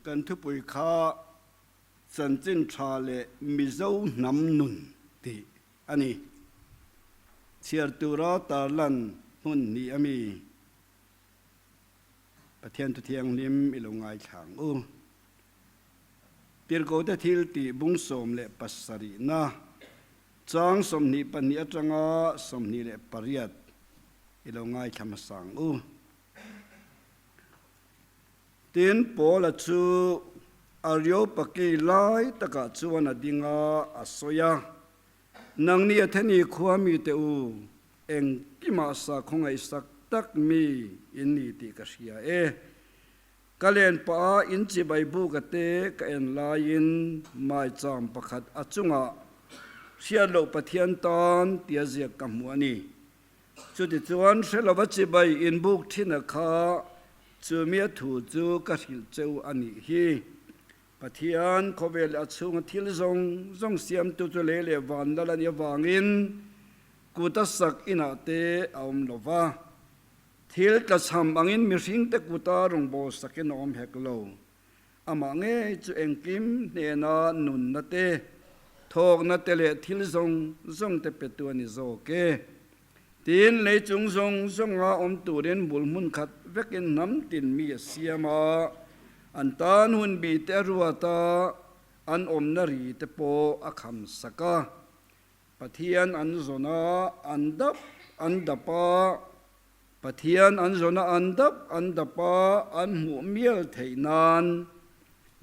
Kan thupui kha Chanchin Tha leh Mizo Hnam Nun tih a ni. Chhiar tura tarlan hmun hnih a mi. Pathian thu thianghlim i lo ngaithla ang u. Tirhkohte thil tih bung 17na chang 22 atanga 28 i lo ngaithla hmasa ang u. Tin, Paula chu Areopagi lai takah chuan a ding a, a sawi a, Nangni Atheni khua mite u, engkimah sakhaw ngaihsak tak mi in ni tih ka hria e. Ka len pah a in chibai buka te ka en laiin maicham pakhat a chungah hriat loh Pathian tan tia ziak ka hmu a ni. Chutichuan hre lova chibai inbuk thin a kha chumi a thu chu ka hrilh cheu a nih hi. Pathian khawvel a chhunga thil zawng zawng siamtu chu lei leh van lal a nih avangin kut a sak inah te a awm lo va. Thil tlachham angin mihringte kuta rawngbâwl sakin a awm hek lo. Amah ngei chu engkim hnena nunna te, thawkna te leh thil zawng zawng te petu a ni zawk e. Tin, lei chung zawng zawnga awm turin bul hmun khat vekin hnam tin mi a siam a, an tan hun bi te a ruat a, an awmna ri te pawh a kham sak a. Pathian an zawn a, an dap an dap a. Pathian an zawn a, an dap an dap a, an hmuh mial theih nan.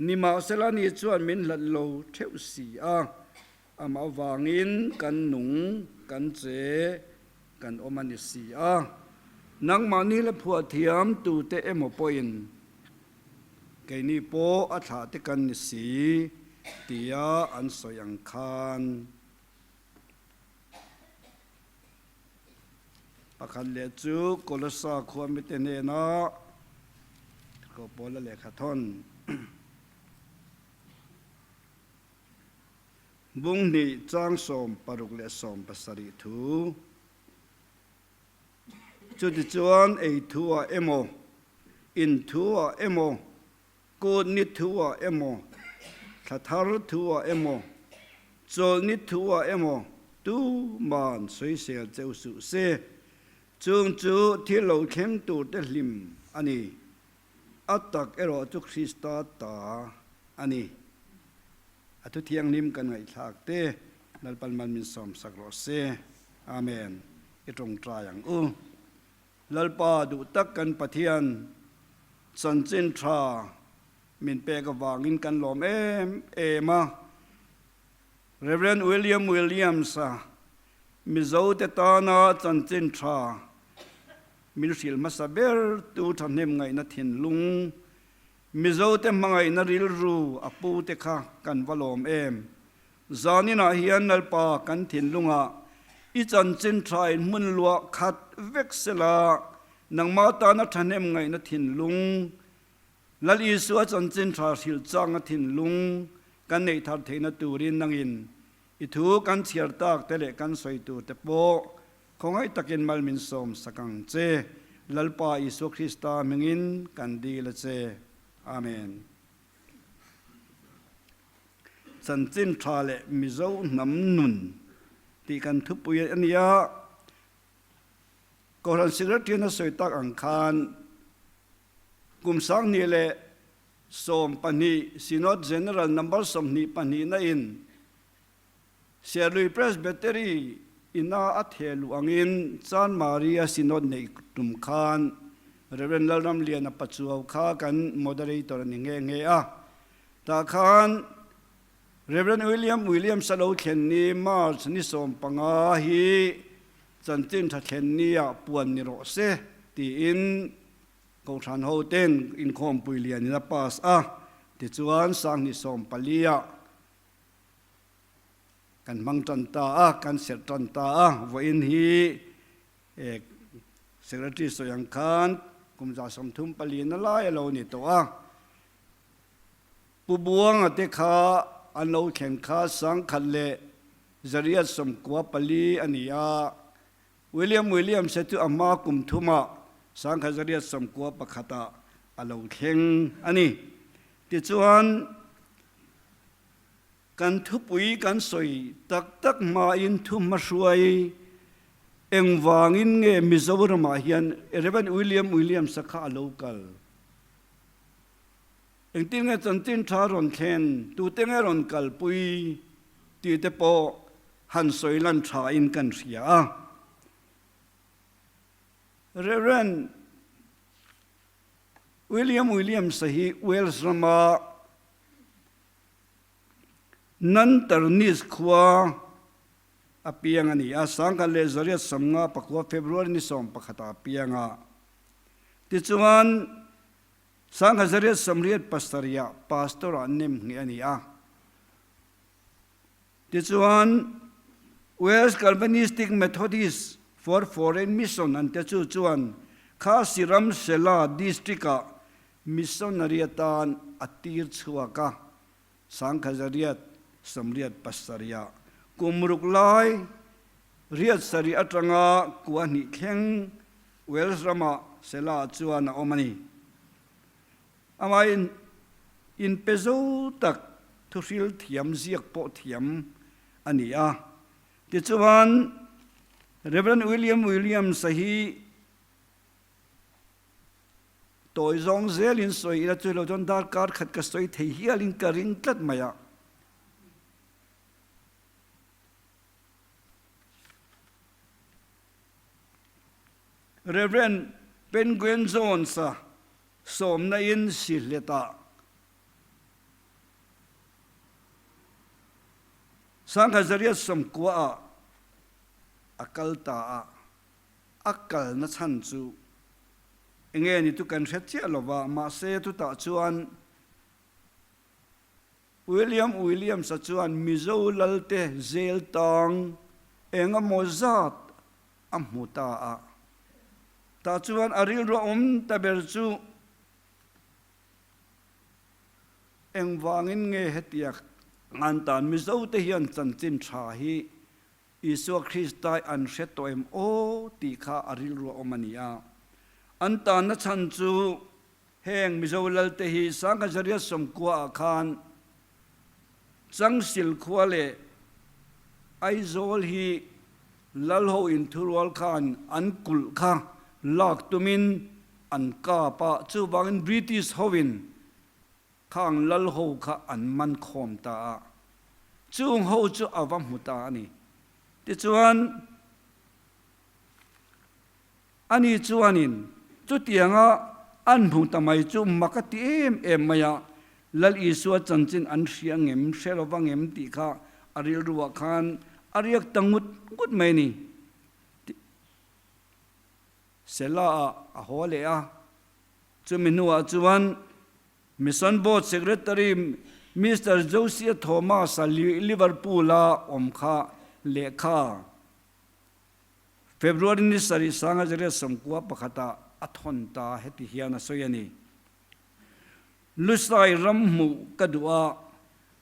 Nimahsela ni chuan min hlat lo theuh si a. Amah avangin kan nung, kan che, kan awm a ni si a. Nangmahni la phuah thiam tute emaw pawhin keini pawh a thlah te kan ni si tia an sawi ang khan. Pakhat leh chu Kolossa khua mite hnena Tirhkoh Paula lehkha thawn. Bung hnih chang 16 leh 17 thu. Chutichuan ei thu-ah emaw, in thu-ah emaw, kut ni thu-ah emaw, thla thar thu-ah emaw, chawlh ni thu-ah emaw tuman sawisel cheu suh se. Chung chu thil lo thleng turte hlim a ni. A tak erawh chu Krista ta a ni. A thu thianghlim kan ngaihthlak te Lalpan mal min sawmsak rawh se. Amen. I tawngtai ang u. Lalpa duh tak kan Pathian chanchin tha min pek avangin kan lawm em em a. Rev. William Williams-a Mizo te tana chanchin tha Min hrilh hmasa ber tu thahnem ngaihna thinlung, Mizote hmangaihna rilru a pu te kha kan va lawm em? Zaninah hian Lalpa kan thinlungah i chanchin thain hmun luah khat vek sela, nangmah tana thahnem ngaihna thinlung, Lal Isua chanchin tha hrilh changa thinlung kan neih thar theihna turin nangin i thu kan chhiar tak te leh kan sawi tur te pawh Khawngaih takin mal min sawm sak ang che. Lalpa Isua Krista hmingin kan dil a che. Amen. Chanchin tha leh Mizo hnam nun tih kan thupui a nia. Kohhran Secretary na sawi tak ang khan kum 2012 Synod General number 22 na in Serlui Presbytery ina a theh luh angin Chanmari-a Synod neih tum khan Rev. Lalramliana Pachuau kha kan Moderator a ni nghe nghe a. Tah khan Rev. William Williams a lo thlen ni March ni 15 hi chanchin tha thlen nia puan ni rawh se tiin Kohhran hoten inkhawmpui lianin a pass a. Tichuan 2014-ah Kan hmang tan ta a, kan serh tan ta a, vawiin hi Secretary sawi ang khan kum 34 na lai a lo ni tawh a. Pu Buanga te kha an lo thlen kha 1994 a ni a, William Williams-a chu a hma kum thumah 1991 ah a lo thleng a ni. Tichuan, kan thupui kan sawi tak tak hmain thu hmahruai engvangin nge Mizoramah hian Rev. William Williams-a kha a lo kal? Engtin nge chanchin tha rawn thlen, tute nge rawn kalpui tih te pawh han sawi lan thain kan hria a. Rev. William Williams-a hi Wales rama Nanternis khua a piang a ni a, 1859 February ni 11 ah a piang a. Tichuan, 1887 ah pastor ah nem ngheh a ni a. Tichuan, Wales Calvinistic Methodist for Foreign Mission an te chu chuan Khasi ram Sela District-ah missionary atan a tir chhuak a, 1887 ah kum ruk lai riat sarih atanga kua hnih thleng Wales ramah Sela chuan a awm a ni. Amahin inpe zo tak thuhril thiam ziak pawh thiam a ni a. Tichuan, Rev. William Williams-a hi tawi zawng zelin sawi ila chu lo chuan darkar khat ka sawi thei hialin ka ring tlat mai a. Rev. Penguin Jones-a sawmna in si hlet ah 1990 ah a kal ta a, a kalna chhan chu enge ni tu kan hre chiah lo va, mahse chutah chuan William Williams-a chuan Mizo Lalte zel tang eng emaw zat a hmu ta a. Tah chuan a rilru a awm ta ber chu engvangin nge hetia ngan tan Mizote hian chanchin tha hi Isua Kristai an hre tawh em aw tih kha a rilru a awm a ni a. An tanna chhan chu Heng Mizo Lalte hi 1990 ah khan Changsil khua leh Aizawl hi Lalho inthurual khan an kulh kha lak tumin an kap a, chuvangin British hoin khang Lalho kha an man khawm ta a, chung ho chu a va hmu ta a ni. Tichuan. Ani chuanin chutianga an hmu ta mai chu mak a ti em em mai a, Lal Isua chanchin an hria ngem, hre lo va ngem tih kha a rilruah khan a riak ta ngut ngut mai a ni. Sela-ah a haw leh a, chumi hnuah chuan Mission Board Secretary Mister Josiah Thomas-a Liverpool-a awm kha lehkha February ni sarih 1991 ah a thawn ta heti hian a sawi a ni. Lusai ram hmuh ka duh a,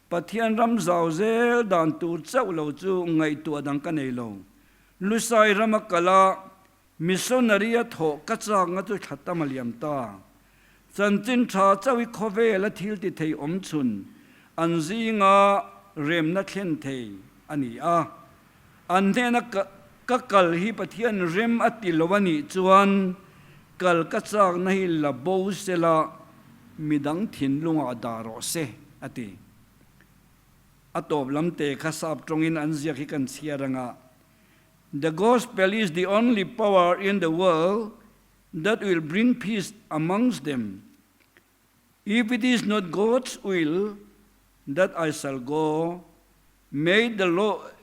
Pathian ram zau zel dan tur chauh lo chu ngaihtuah dang ka nei lo. Lusai rama kal a, missionary a thawh ka chakna chu thla tam a liam ta. Chanchin tha chauh i khawvel a thil ti thei awm chhun an zinga remna thlen thei a ni a. An hnena ka kal hi Pathian rem a ti lo a nih chuan kal ka chakna hi la bo sela midang thinlungah dah rawh se, a ti. A tawp lam te kha sap tawngin an ziak hi kan chhiar anga, The gospel is the only power in the world that will bring peace amongst them. If it is not God's will that I shall go, may the Lord,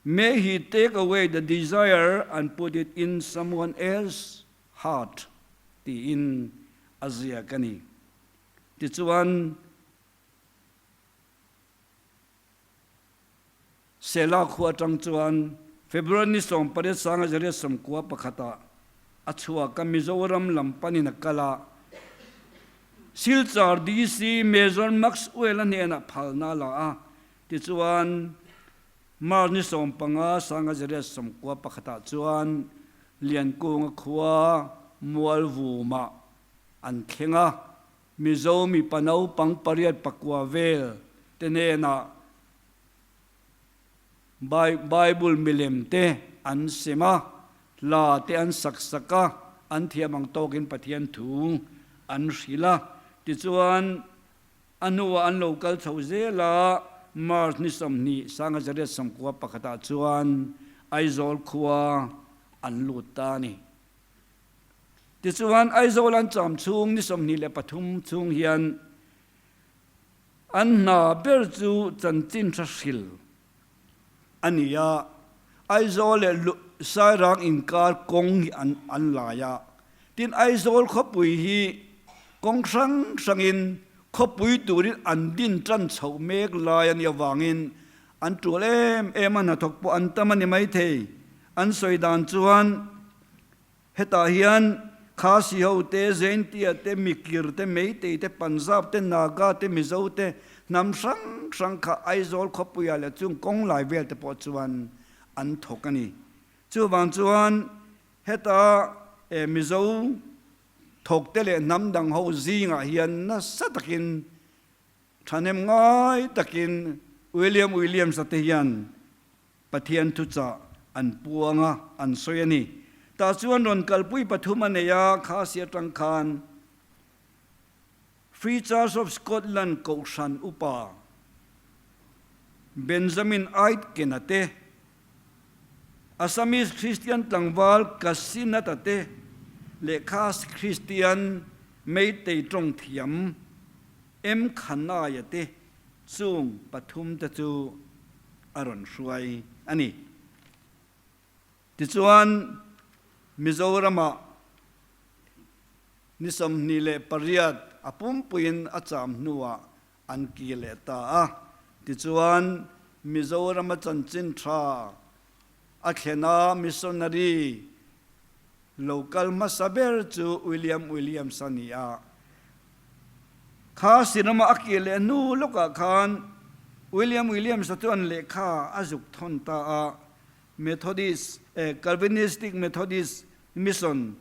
may he take away the desire and put it in someone else heart tiin a ziak a ni. Tichuan, Sela khua atang chuan February ni 18 1991 ah a chhuak a, Mizoram lam panin a kal a, Silchar DC Major Maxwell-a hnenah phalna a la a, tichuan March ni 15 1991 ah chuan Liankunga khua Mualvumah an thleng a. Mizo mipa naupang pariat pakua vel te hnenah Bible milem te an sem a, hla te an sak sak a, an thiam ang tawkin Pathian thu an hrilh a. Tichuan, a hnuah an lo kal chho zel a, March ni 20, 1991 ah chuan Aizawl khua an lut ta a ni. Tichuan, Aizawl an cham chhung ni 23 chhung hian An hna ber chu chanchin hra hril a ni a, Aizawl leh Sairang inkar kawng hi an an lai a. Tin, Aizawl khawpui hi kawng hrang hrangin khawpui turin an din tan chhoh mek lai a nih avangin an tul em em a, hnathawk pawh an tam a ni maithei. An sawi dan chuan Hetah hian Khasi ho te, Jaintia te, Mikir te, Meitei te, Punjab te, Naga te, Mizo te, hnam hrang hrang kha Aizawl khawpuiah leh chung kawng lai vel te pawh chuan an thawk a ni. Chuvang chuan heta Mizo thawk te leh hnam dang ho zingah hian nasa takin thahnem ngai takin William Williams-a te hian Pathian thuchah an puang a, an sawi a ni. Tah chuan rawn kalpui pathum a nei a, Khasi atang khan Free Church of Scotland Kohhran upa Benjamin Aitken-a te, Assamese Kristian tlangval Kasinath-a te leh Khasi Kristian Meitei tawng thiam M. Khanai-a te chung pathum te chu a rawn hruai a ni. Tichuan, Mizoramah ni 28 a pumpuiin a cham hnuah an ki leh ta a. Tichuan, Mizorama chanchin tha a thlen a, missionary lo kal hmasa ber chu William Williams a ni a. Kha sinama a kir leh hnu lawkah khan William Williams-a chuan lehkha a zuk thawn ta a, Methodist, Calvinistic Methodist Mission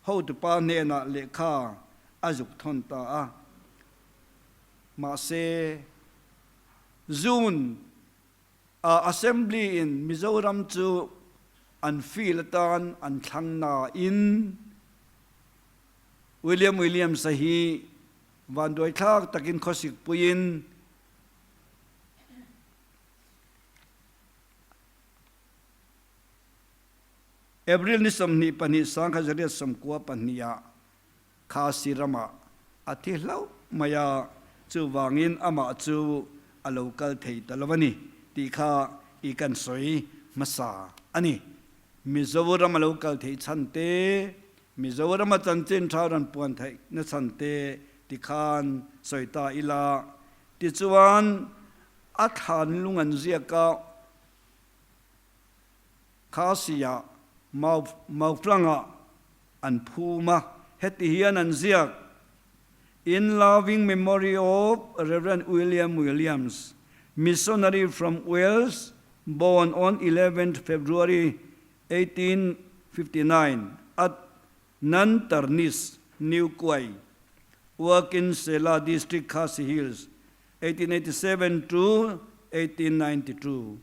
hotupa hnenah lehkha a zuk thawn ta a. Mahse, June a Assembly in Mizoram chu an field atan an thlang nain, William Williams-a hi vanduaithlak takin khawsik puiin April ni 22 1992 ah Khasi ramah a thi hlauh mai a, chuvangin amah chu a lo kal thei ta lo a ni tih kha i kan sawi hmasa a ni. Mizoram a lo kal theih chhan te, Mizorama chanchin tha rawn puan theih na chhan te tikhan sawi ta ila. Tichuan, a thlan lung an ziak a, Khasi-ah Mautlangah an phum a, heti hian an ziak, In loving memory of Rev. William Williams, missionary from Wales, born on 11th February 1859 at Nantarnis, New Quay, Working Sela District, Khasi Hills, 1887 to 1892.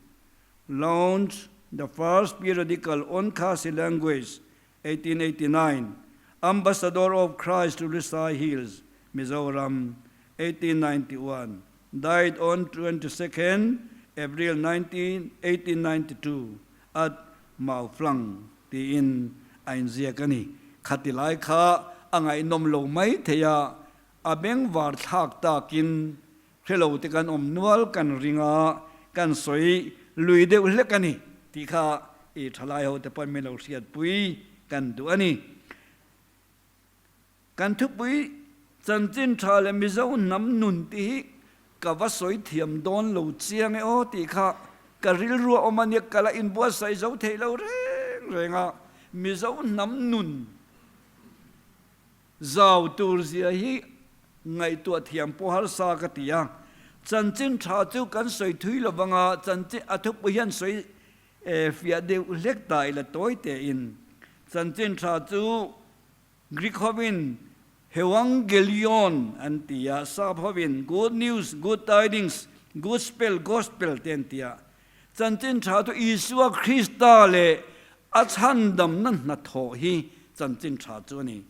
Launched the first periodical on Khasi language, 1889. Ambassador of Christ to Lusai Hills, Mizoram, 1891. Died on 22nd April 19, 1892 at Mauflang tiin a inziak a ni. Khati lai kha a ngaihnawm lo mai thei a, a bengvar thlak takin hrelo te kan awm nual kan ring a, kan sawi lui deuh hlek a ni tih kha i thalai ho te pawn min lo hriatpui kan duh a ni. Kan thupui chanchin tha leh Mizo hnam nun tih hi ka va sawi thiam dawn lo chiang e aw tih kha ka rilru a awm a nia, ka la inbuatsaih zo theih lo reng reng a, Mizo hnam nun zau tur zia hi ngaihtuah thiam pawh harsa ka ti a, chanchin tha chu kan sawi thui lo vang a, chanchin a thupui hian sawi fiah deuh hlek ta ila tawi tein chanchin tha chu Greek hovin. Heuangelion an ti a, sap hovin Good News, Good Tidings, Gospel, Gospel te an ti a. Chanchin tha chu Isua Krista leh a chhandamna hnathawh hi chanchin tha chu a ni.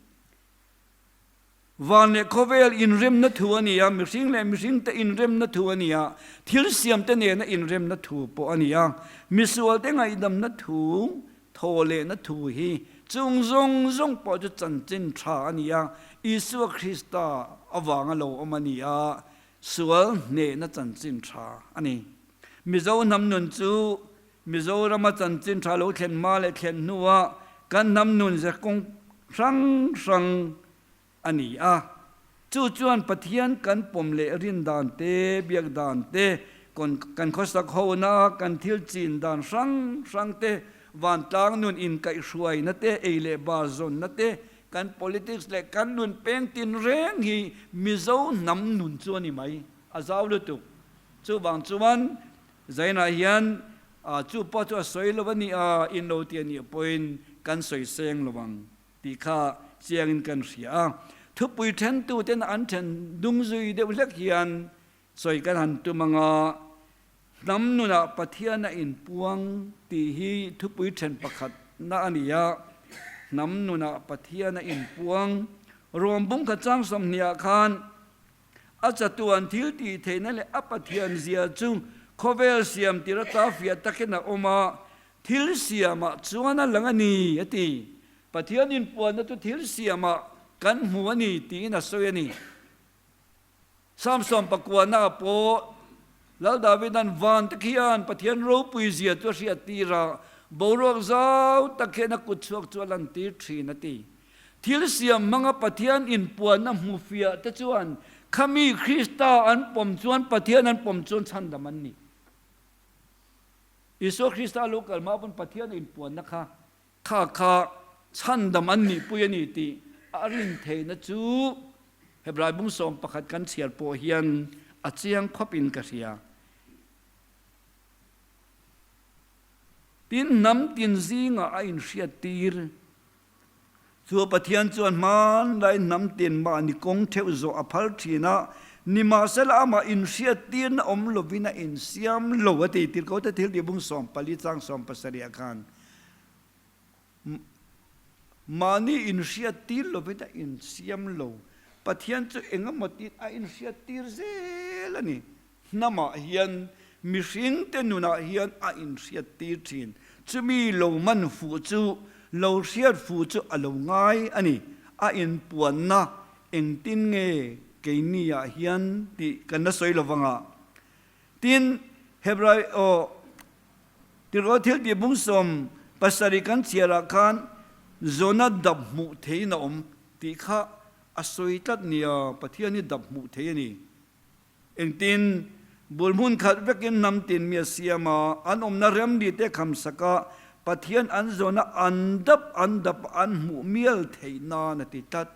Van leh khawvel inremna thu a ni a, mihring leh mihringte inremna thu a ni a, thil siamte nena inremna thu pawh a ni a. Misualte ngaihdamna thu, thaw lehna thu hi chung zawng zawng pawh chu chanchin tha a ni a, Isua Krista avanga lo awm a ni a, sual hnehna chanchin tha a ni. Mizo hnam nun chu Mizorama chanchin tha lo thlen hma leh thlen hnua kan hnam nun ze kawng hrang hrang a ni a. Chu chuan Pathian kan pawm leh rin dan te, biak dan te, kan khawsak hona, kan thil chin dan hrang hrang te, vantlang nun inkaihhruaina te, ei leh bar zawnna te, kan politics leh kan nun peng tin reng hi Mizo hnam nun chu a ni mai, a zau lutuk. Chuvang chuan Zainah hian chu pawh chu a sawi lo a ni a, in lo ti a nih pawhin kan sawi seng lo ang. Tih kha chiangin kan hria a. Thupui thentuten an then dung zui deuh hlek hian sawi kan han tum ang a, Hnam nunah Pathian a inpuang tih hi thupui then pakhatna a ni a. Hnam nunah Pathian a inpuang. Rom bungkhat chang 20 ah khan a chatuan thil tih theihna leh a Pathian zia chu khawvel siam tir ata fiah takin a awm a, Thil siamah chuan a lang a ni, a ti. Pathian inpuanna chu thil siamah kan hmu a ni tiin a sawi a ni. Samson pakuana pawh Lal Davida'n van te khian Pathian ropui zia chu a hriat tir a, boruak zau tak hian a kut chhuak chu a lantir thin, a ti. Thil siam hmanga Pathian inpuanna hmu fiah te chuan khami Krista an pawm chuan Pathian an pawm chuan chhandam an ni. Isua Krista lo kal hma pawn Pathian a inpuanna kha kha kha chhandam an nihpui a ni tih a rin theihna chu Hebrai bung 11 kan chhiar pawh hian a chiang khawpin ka hria. Tin, hnam tin zingah a inhriattir. Chu Pathian chuan hmanlai hnam tin mahni kawng theuh zawh a phal thin a, nimahsela amah inhriattirna awm lovin a insiam lo a ti. Tirhkote thil tih bung 14 chang 17 ah khan mahni inhriattir lovin a insiam lo. Pathian chu engemaw tiin a inhriattir zel a ni. Hnamah hian mihringte nunah hian a inhriattir thin. Chumi lo man fuh chu, lo hriat fuh chu a lo ngai a ni. A inpuanna engtin nge keiniah hian tih kan la sawi lo vang a. Tin, Hebrai aw Tirhkoh thil tih bung 17 kan chhiarah khan Jona dap hmuh theihin a awm tih kha a sawi tlat nia, Pathian hi dap hmuh thei a ni. Engtin, bul hmun khat vekin hnam tin mi a siam a, an awmna remri te kham sak a, Pathian an zawn a, an dap an dap a an hmuh mial theih nan a ti tlat.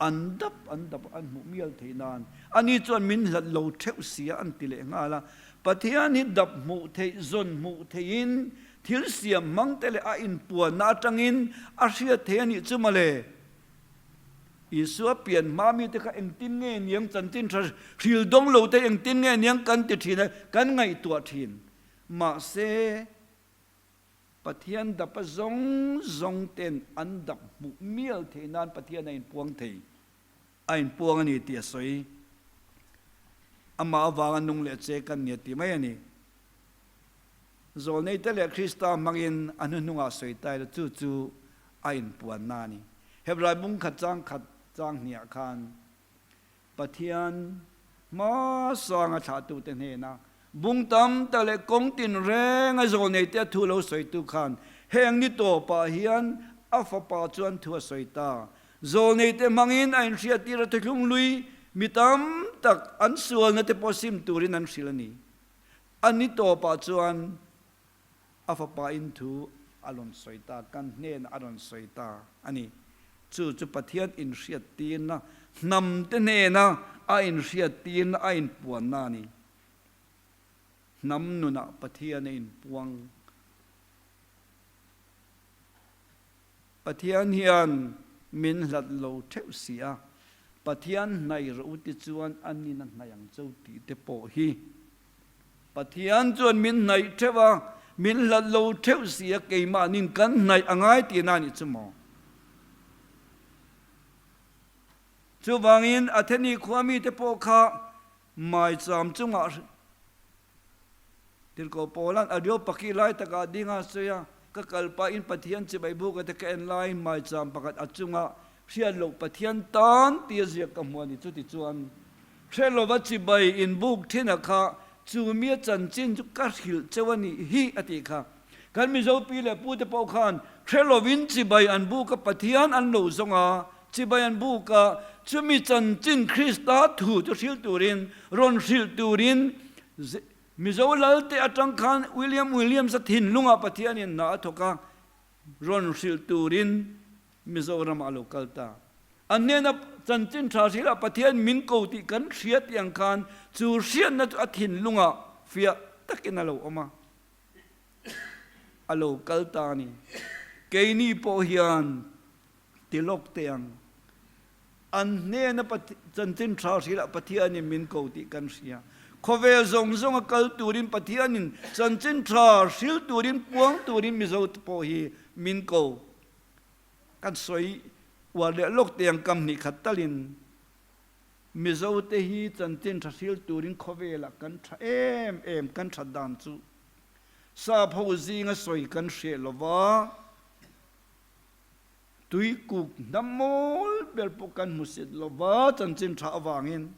An dap an dap a an hmuh mial theih nan. Ani chuan min hlat lo theuh sia an ti leh nghal a. Pathian hi dap hmuh theih, zawn hmuh theihin, thil siam hmang te leh a inpuanna atangin a hriat thei a nih chu mawle. Isua pian hma mite kha engtin nge niang chanchin tha hril dawng lo te engtin nge niang kan ti thin a, kan ngaihtuah thin. Mahse, Pathian dap a zawng zawng ten an dap hmuh mial theih nan Pathian a inpuang thei, a inpuang a ni tih a sawi. Amah avanga nung leh che kan ni a ti mai a ni. Zawlneite leh Krista hmangin a hnuhnungah sawi ta ila chu chu a inpuanna a ni. Hebrai bung khat chang khat chang hniah khan Pathian hmasanga thlahtute hnena bung tam tak leh kawng tinrenga zawlneite a thu lo sawitu khan heng ni tawpah hian a fapa chuan thu a sawi ta. Zawlneite hmangin a inhriattir a thuthlung lui mi tam tak an sualna te pawh sim turin an hrilh a ni. A ni tawpah chuan a fapa in thu a rawn sawi ta, kan hnenah a rawn sawi ta a ni. Chu chu Pathian inhriattirna, hnamte hnena a inhriattirna, a inpuanna a ni. Hnam nunah Pathian a inpuang. Pathian hian min hlat lo theuh si a. Pathian hnaih rawh u ti chuan an in a hnaih ang cho tih te pawh hi Pathian chuan min hnaih theuh a, min hlat lo theuh si a, keimahnin kan hnaih a ngai tihna a nih chu maw? Chuvangin Atheni khua mite pawh kha maicham chungah Tirhkoh Paula'n Areopagi lai takah ding a sawi a, Ka kal pahin Pathian chibai buka te ka en laiin maicham pakhat a chungah hriat loh Pathian tan tia ziak ka hmu a ni. Chutichuan, hre lova chibai inbuk thin a kha chu mia chanchin chu ka hrilh cheu a nih hi a tih kha. Kan Mizo pi leh pute pawh khan hre lovin chibai an buk a, Pathian an lo zawng a, chibai an buk a, chumi chanchin Krista thu chu hrilh turin, rawn hrilh turin Mizo Lalte atang khan William Williams-a thinlungah Pathianin hna a thawk a, rawn hrilh turin Mizoramah a lo kal ta. An hnena chanchin tha hrilhah Pathian min ko tih kan hria tih ang khan chu hriatna chu a thinlungah fiah takin a lo awm a, a lo kal ta a ni. Keini pawh hian ti lawk teh ang. An hnena chanchin tha hrilhah Pathianin min ko tih kan hria. Khawvel zawng zawnga kal turin Pathianin chanchin tha hril turin puang turin Mizo te pawh hi min ko. Kan sawi uar leh lawk teh ang kam hnih khat talin Mizo te hi chanchin tha hril turin khawvelah kan tha em em kan that dan chu sap ho zinga sawi kan hreh lova. Tuikuk hnam mawl ber pawh kan hmu sit lo va chanchin tha avangin.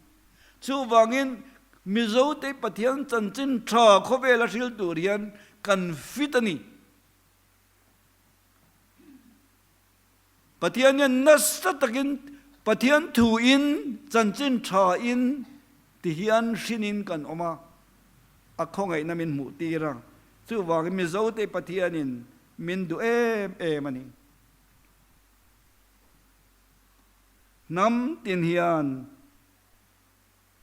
Chuvangin Mizote Pathian chanchin tha khawvela hril tur hian kan fit a ni. Pathian hian nasa takin Pathian thuin chanchin tha in ti hian hrinin kan awm a, a khawngaihna min hmuh tir a. Chuvangin Mizote Pathianin min duh em em a ni. Hnam tin hian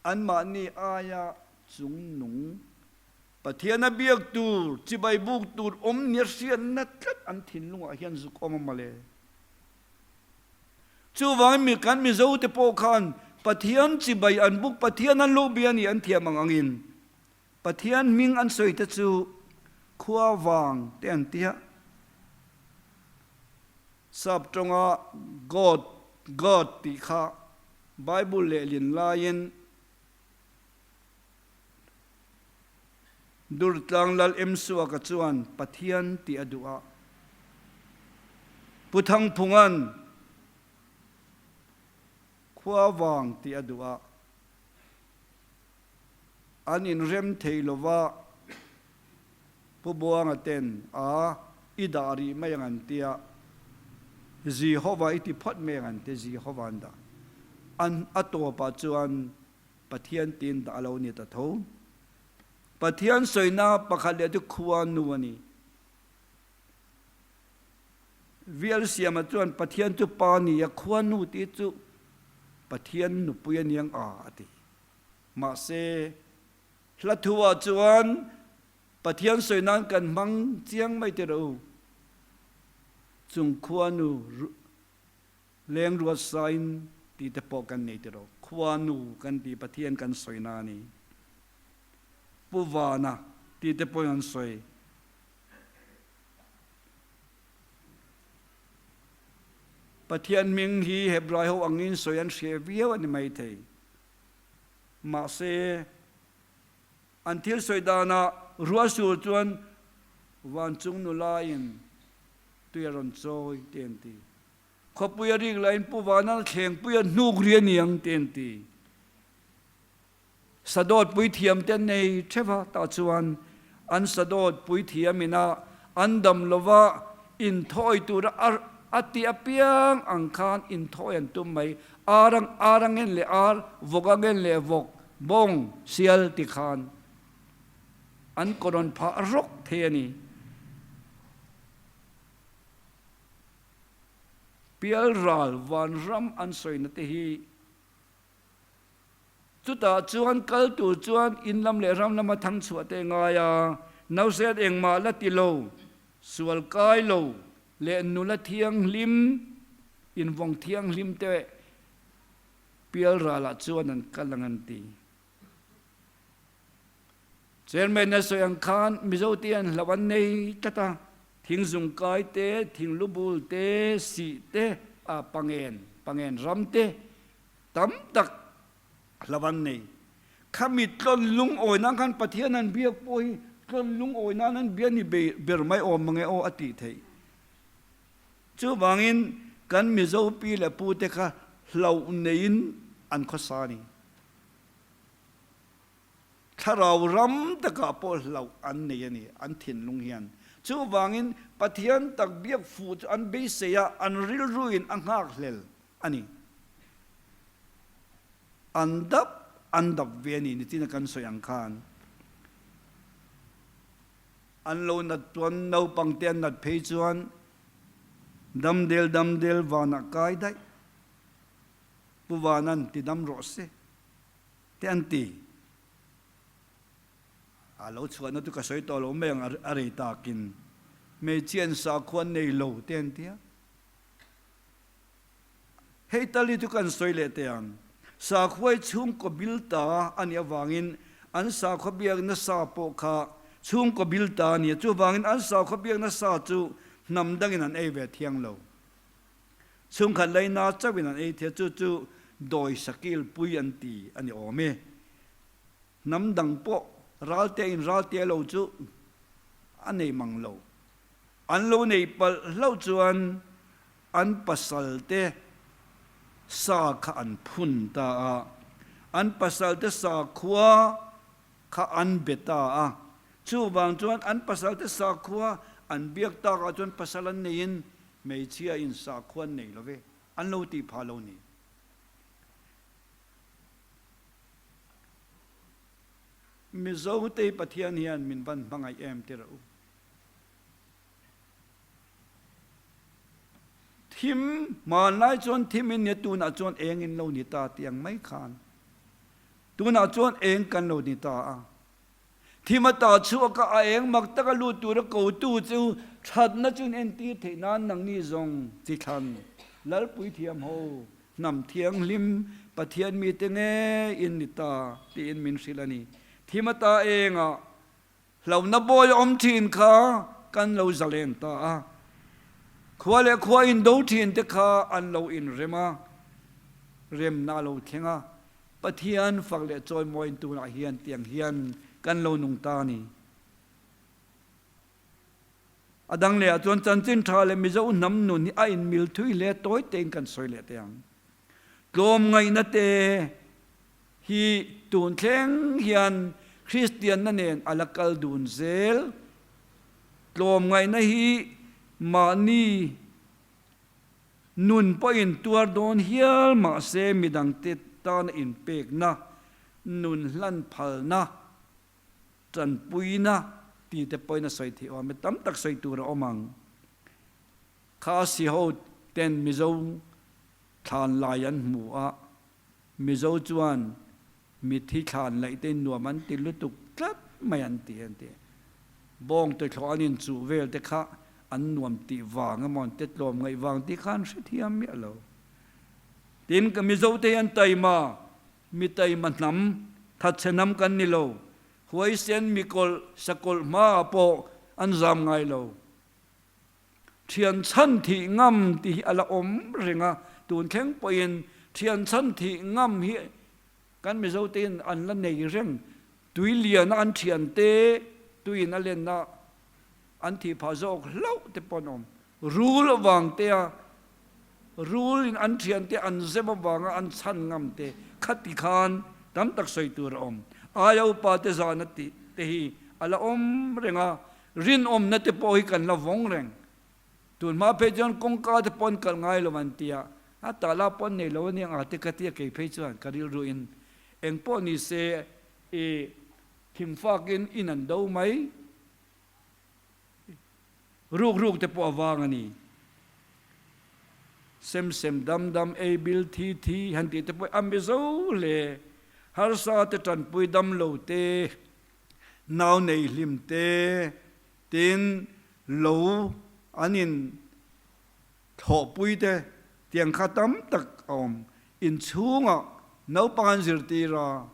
anmahni aia chungnung Pathian a biak tur, chibai buk tur awm nia hriatna tlat an thinlungah hian zuk awm a mawle. Chuvangin mi kan Mizote pawh khan Pathian chibai an buk, Pathian an lo bia ni an thiam ang angin Pathian hming an sawi te chu khua vang te an ti a, Sap tawnga God, God tih kha Bible lehlin laiin Durtlang Lal Emsuaka chuan Pathian tih a duh a, Pu Thangphunga'n khua vang tih a duh a. An inrem thei lova Pu Buanga ten a i dah rih mai ang an tia, Zihova i ti phawt mai ang an ti, Zihova an dah. An a tawpah chuan Pathian tiin dah a lo ni ta tho. Pathian sawina pakhat leh chu khua nu a ni. Vial siama chuan Pathian chu pa ni a, khua nu tih chu Pathian nupui a niang a a ti. Mahse, hla thuah chuan Pathian sawi nan kan hmang chiang mai teh rawh u. Chung khuanu leng ruat sain tih te pawh kan nei teh rawh. Khuanu kan ti Pathian kan sawi na a ni. Pu Vana tih te pawhin an sawi. Pathian hming hi Hebrai ho angin sawi an hre viau a ni maithei. Mahse, an thil sawi danah ruah sur chuan vancung nulain tui a rawn chawi te an ti. Khawpui a rik lahin Pu Vana thlengpui a hnuk ri a niang te an ti. Sadawt puithiam te an nei theuh a, tah chuan an sadawt puithiam ina an dam lova inthawi tura a ti apiang ang khan inthawi an tum mai. Ar ang ar a ngen leh ar, vawk a ngen leh vawk, bawng, sial ti khan an kawrawn phah rawk thei a ni. Pialral vanram an sawina te hi Chutah chuan kal tur chuan in lam leh ram lama thang chhuah te ngai a, nausen engmah la ti lo, sual kai lo leh nula thianghlim, invawng thianghlim te Pialralah chuan an kal ang an ti. Chairman a sawi ang khan Mizote hian hlauh an nei tlat a, thingzung kai te, thinglubul te, sih te, a pangen, pangen ram te tam tak hlauh an nei. Khami tlawn lungawi nan khan Pathian an biak pawh hi tlawn lungawi nan an bia ni ber mai awm mange aw a tih theih. Chuvangin kan Mizo pi leh pu te kha hlauh neiin an khawsa a ni. Thlarau ram takah pawh hlauh an nei a ni, an thinlung hian. Chuvangin Pathian tak biak fuh chu an beisei a, an rilruin a nghakhlel a ni. An dap an dap ve a ni, nichina kan sawi ang khan. An lo nat chuan naupangte an nat phei chuan damdel damdel vanah kai daih. Pu Vanan ti dam rawh se. Te an ti. A lo chhuahna chu ka sawi tawh lo mai ang a rei takin. Hmeichhia an sakhua nei lo te an ti a. Hei tal hi chu kan sawi leh teh ang. Sakhuai chhungkaw bil ta a nih avangin an sakhua biakna sa pawh kha chhungkaw bil ta a ni a. Chuvangin an sakhua biakna sa chu hnam dangin an ei ve thiang lo. Chhungkhat laina chauhin an ei thei a, chu chu dawi sakil pui an ti a ni awm e. Hnam dang pawh ralte in ralte lo chu a nei mang lo. An lo nei palh hlauh chuan an pasal te sa kha an phun ta a, an pasal te sakhua kha an be ta a. Chuvang chuan an pasal te sakhua an biak takah chuan pasal an neiin Hmeichhia in sakhua an nei lo ve, an lo tih phah lo ni. Mizo te Pathian hian min van hmangaih em ti rawh u. Thim, hmanlai chuan thim in nia tunah chuan eng in lo ni ta tih ang mai khan. Tunah chuan eng kan lo ni ta a. Thim a ta chhuak a, a eng mak taka lut tura kotu chu thatna chu in entir theih nan nangni zawng chi thlan Lalpui thiam ho, hnam thianghlim, Pathian mite nge in ni ta tiin min hrilh a ni. Thim a ta engah hlauhna bawi a awm thin kha kan lo zalen ta a, khua leh khua indo thin te kha an lo inrem a, remna a lo thleng a. Pathian fak leh chawimawiin tunah hian tiang hian kan lo nung ta a ni. A dang lehah chuan chanchin tha leh Mizo hnam nun hi a inmil thui hle tawi tein kan sawi leh teh ang. Tlawmngaihna te hi tun thleng hian Kristianna nen a la kal dun zel. Tlawmngaihna hi mahni Nun pawhin tuar dawn hial mahse midangte tana inpekna, nun hlan phalna, tanpuina tih te pawhin a sawi theih awm e. Tam tak sawi tur a awm ang. Khasi ho ten Mizo thlan lai an hmu a, Mizo chuan Mithi thlan laih te nuam an ti lutuk tlat mai an ti an ti. Bawng te thlawh an inchuh vel te kha an nuam tih vang emaw an te tlawm ngaih vang tih kha an hrethiam miah lo. Tin, ka Mizo te hi an taima, mi taima hnam, thatchhe hnam kan ni lo. Huaisen mikawlh, sakawlh hmaah pawh an zam ngai lo. Thian chhan thih ngam tih hi a la awm reng a, tun thleng pawhin thian chhan thih ngam hi kan Mizo tein an la nei reng. Tui liana an thian te, tuiin a lenna an thih phah zawk hlauh te pawh an awm. Rul avang te a, rul in an thian te an zem avanga an chhan ngam te khati khan tam tak sawi tur a awm. Aia upa te zahna tih te hi a la awm reng a, Rinawmna te pawh hi kan la vawng reng. Tun hma phei chuan kawngka te pawh an kalh ngai lo an ti a, a tala pawh an nei lo aniang a te ka ti a kei phei chuan ka rilru in eng pawh ni se i thingfak in in an do mai ruk ruk te pawh a vang a ni. Sem sem dam dam ei bil thi thi han tih te pawh a Mizo hle harsa te tanpui dam lo te Nau nei hlim te tin lo an in thlawhpui te tiang kha tam tak a awm. Inchhungah. Naupang an zirtir a,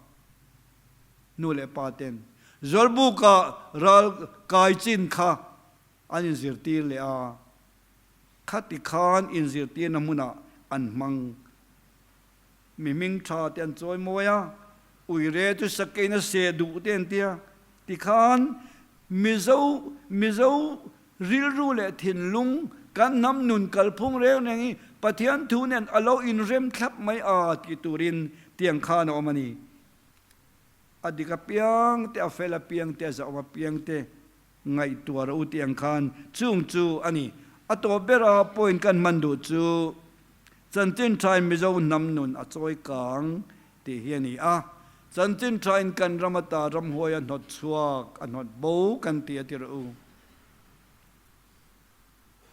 nu leh pa ten Zawlbuka ral kai chin kha an inzirtir leh a, khati khan inzirtirna hmunah an hmang. Mi hming tha te an chawi mawi a, uire chu sakeina seh duh te an tia. Tikhan Mizo Mizo rilru leh thinlung kan hnam nun kalphung reng reng hi Pathian thu nen a lo inrem thlap mai a tih turin tiang khan a awm a ni. A dik apiang te, a fel apiang te, a zahawm apiang te ngaihtuah rawh u tiang khan chung chu a ni. A tawp bera point kan hman duh chu Chanchin thain Mizo hnam nun a chawi kang tih hi a ni a. Chanchin thain kan ram ata ramhuai a hnawt chhuak, a hnawt bo kan ti a ti rawh u.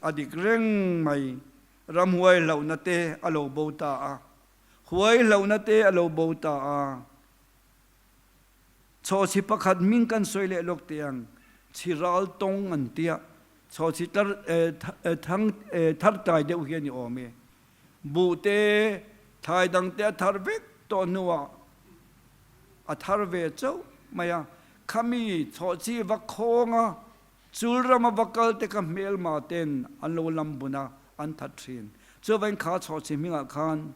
A dik reng mai, ramhuai hlauhna te a lo bo ta a, huai hlauhna te a lo bo ta a. Chhawchhi pakhat hming kan sawi leh lawk teh ang, Chhiral tawng an tia, chhawchhi tlar thang thar tlai deuh hi a ni awm e. Buh te, thlai dang te a thar vek tawh hnuah a thar ve chauh mai a. Khami chhawchhi va khawnga chul rama va kal te kha hmelma ten an lo lam bun a, an that thin. Chuvain kha chhawchhi hmingah khan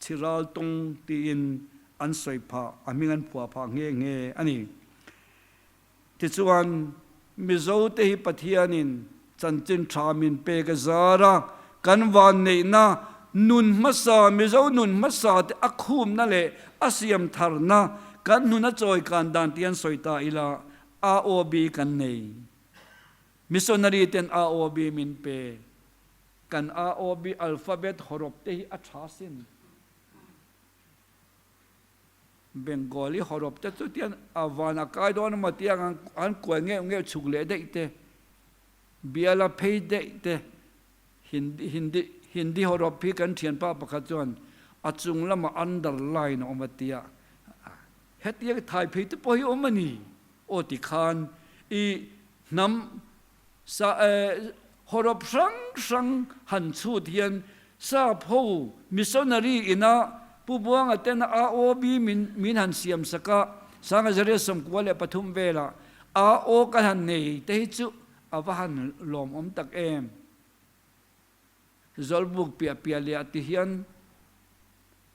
Chhiral tawng tiin an sawi phah, a hming an phuah phah nghe nghe a ni. Tichuan, Mizote hi Pathianin chanchin tha min pek a zar a, kan vanneihna nun hmasa, Mizo nun hmasa te a khumna leh a siam tharna kan hnuna chawikan dan tih an sawi ta ila, AOB kan nei. Missionary ten AOB min pe. Kan AOB alphabet hawrawp te hi a tha sin. Bengali hawrawp te chu tian a van a kai dawn emaw tia an kuai ngeuh ngeuh chhuk leh daih te, biala phei daih te, Hindi Hindi Hindi hawrawp hi kan thianpa pakhat chuan a chung lamah underline a awm a tia, hetiang thai phei te pawh hi awm a ni aw ti khan i hnam Sa hawrawp hrang hrang han chhut hian Sap ho missionary ina Pu Buanga tena AOB min min han siam sak a, Sangazariah 93 velah AO kan han nei te hi chu a va han lawmawm tak em. Zawlbuk piah piah leh ah ti hian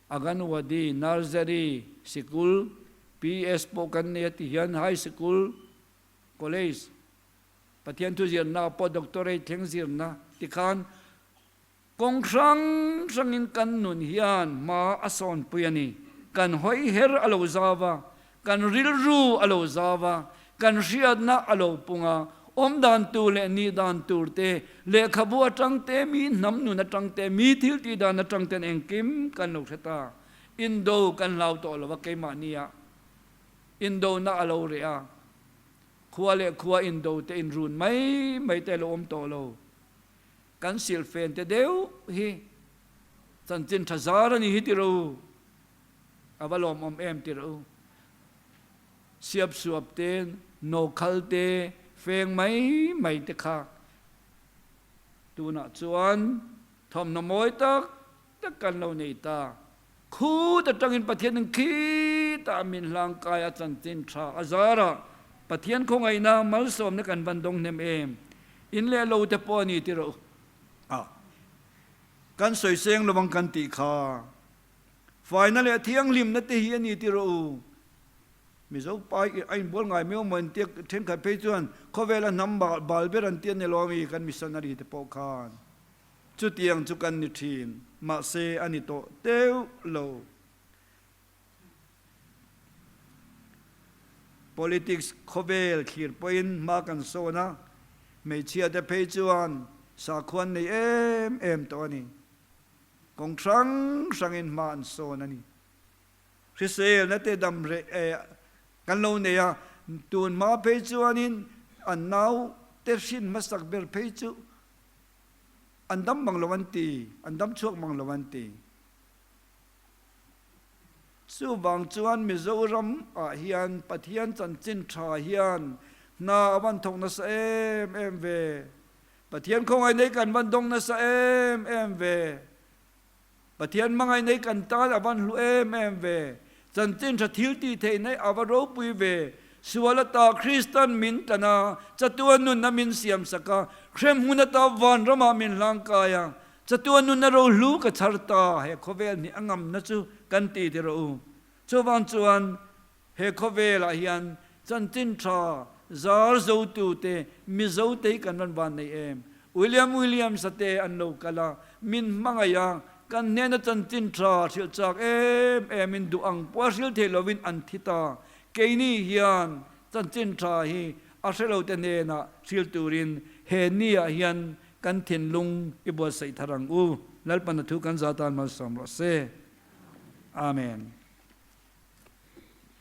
Anganwadi, Nursery, Sikul, PS pawh kan nei a ti hian High Sikul, College, Pathian thu zirna pawh doctorate thleng zirna tikhan kawng hrang hrangin kan nun hian hma a sawnpui a ni. Kan hawi her a lo zau a, kan rilru a lo zau a, kan hriatna a lo pung a, awm dan tur leh nih dan tur te, lehkhabu atang te, mi hnam nun atang te, mi thil tih dan atang ten engkim kan lo hre ta. Indo kan hlau tawh lo a keimahnia indona a lo reh a. Khua leh khua indo te inrun mai mai te lo awm tawh lo. Kan silhfen te deuh hi chanchin tha zar a ni hi tiro u. A va lawmawm em tiro u. Siap suap te, nawkhal te, feng mai mai te kha tunah chuan thawmhnaw mawi tak tak kan lo nei ta. Khut atangin Pathianin khitah min hlangkai a chanchin tha a zar a, Pathian khawngaihna malsawmna kan van dawng hnem em? In leh lo te pawh a ni ti rawh u. A kan sawi seng lo ang kan tih kha faina leh thianghlimna te hi a ni ti rawh u. Mizo pai a inbual ngai miau maw intia thenkhat phei chuan khawvela hnam bal ber an ti a ni lo ami kan missionary te pawh khan. Chutiang chu kan ni thin, mahse a ni tawh teuh lo. Politics khawvel thlir pawhin hma kan sawn a, hmeichhia te phei chuan sakhua an nei em em tawh a ni. Kawng hrang hrangin hma an sawn a ni. Hriselna te dam reh kan lo nei a, tun hma phei chuanin an nau te hrin hmasak ber phei chu An dam mang lo an ti, an dam chhuak mang lo an ti. Chuvang chuan Mizoram ah hian Pathian chanchin tha hian hna a van thawk nasa em em ve. Pathian khawngaih nei kan van dawng nasa em em ve. Pathian hmangaih nei kan tan a van hlu em em ve. Chanchin tha thil tih theih nei a va ropui ve. Sual ata Kristan min tlan a, chatuan nunna min siam sak a, hrem hmun ata vanramah min hlangkai a, chatuan nunna rohlu ka chhar ta, he khawvel hnih a ngamna chu kan ti ti rawh u. Chuvang chuan he khawvelah hian chanchin tha zar zotute Mizote hi kan rawn van nei em? William Williams-a te an lo kal a, min hmangaih a, kan hnena chanchin tha hrilh chak em emin duh ang pawh a hrilh theih lovin an thi ta. Keini hian chanchin tha hi a hre lote hnenah hrilh turin he niah hian kan thinlung i buatsaih thar ang u. Lalpan a thu kan za tan malsawm rawh se. Amen.